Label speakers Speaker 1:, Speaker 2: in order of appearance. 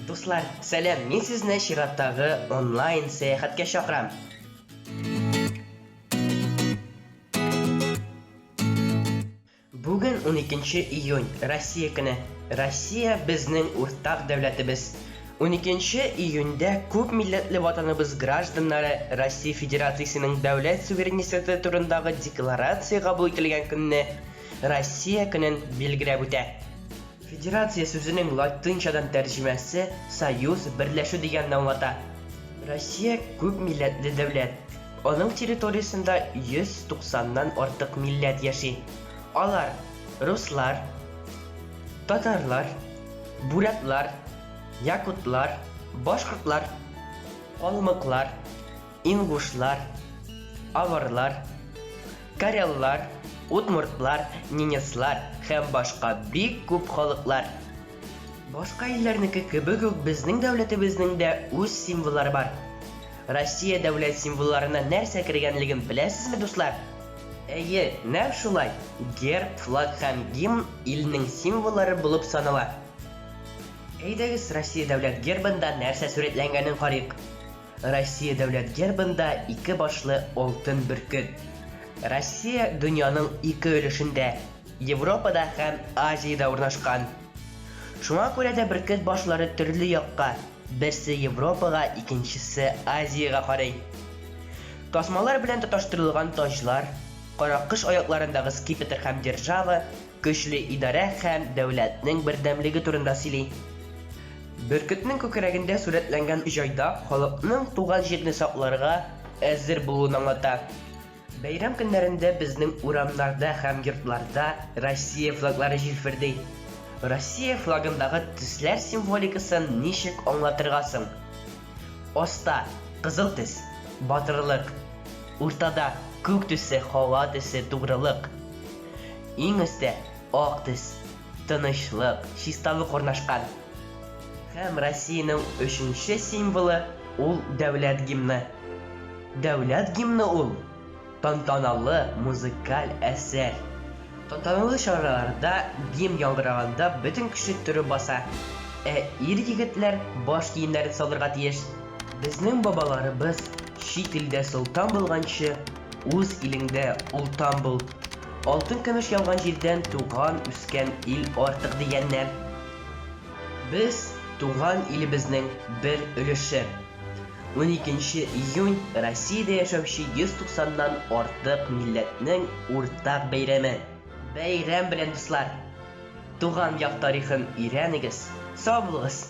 Speaker 1: Дуслар, сәлам! Мин сезне чираттагы онлайн сәяхәткә чакырам. Бүген 12 июнь, Россия көне. Россия безнең уртак дәүләтебез. 12 июньдә күп милләтле ватаныбыз гражданнары Россия Федерациясенең дәүләт суверенитеты турындагы декларация кабул ителгән көнне Россия көнен билгеләп үтә. Федерация сүзенең латынчадан тәрҗемәсе союз, берләшү дигәнне аңлата. Россия күп милләтле дәүләт. Аның территориясендә 190 нан артык милләт яши. Алар, руслар, татарлар, бурятлар, якутлар, башкортлар, калмыклар, ингушлар, аварлар, кареллар, удмуртлар, ненецлар һәм башка бик күп халыклар. Башка илләрнеке кебек үк безнең дәүләтебезнең дә үз символлары бар. Россия дәүләт символларына нәрсә кергәнлеген беләсезме, дуслар? Әйе, нәкъ шулай, герб, флаг һәм гимн илнең символлары булып санала. Әйдәгез, Россия дәүләт гербында нәрсә сурәтләнгәнен карыйк. Россия дәүләт гербында ике башлы алтын бөркет. Россия дөньяның ике өлешендә, Европада һәм Азиядә урнашкан. Шуңа күрә дә бөркет башлары төрле якка, берсе Европага, икенчесе Азиягә карый. Тасмалар белән тоташтырылган таҗлар, каракош аякларындагы скипетр һәм держава көчле идарә һәм дәүләтнең бердәмлеге турында сөйли. Бөркетнең күкрәгендә сурәтләнгән җайдак халыкның туган җирне сакларга әзер булуын аңлата. Бәйрәм көннәрендә безнең урамнарда һәм йортларда Россия флаглары җилферди. Россия флагындагы төсләр символикасын ничек аңлатырга соң? Аста, кызыл төс, батырлык. Уртада, күк төсе, һава төсе, тугрылык. Иң өстә, ак төс, тынычлык, чисталык урнашкан. Һәм Россиянең өченче символы, ул дәүләт гимны. Дәүләт гимны ул, тантаналы музыкаль әсәр. Тантаналы чараларда гимн яңгыраганда бөтен кеше торып баса, ә ир-егетләр баш киемнәрен салырга тиеш. Безнең бабаларыбыз, Чит илдә солтан булганчы, үз илеңдә олтан бул. Алтын-көмеш яуган җирдән туган-үскән ил артык, дигәннәр. Без, туган илебезнең бер өлеше. Уникенче июнь, Россиядә яшәүче 190 нан артык милләтнең уртак бәйрәме. Бәйрәм белән, дуслар! Туган як тарихын өйрәнегез, сау булыгыз!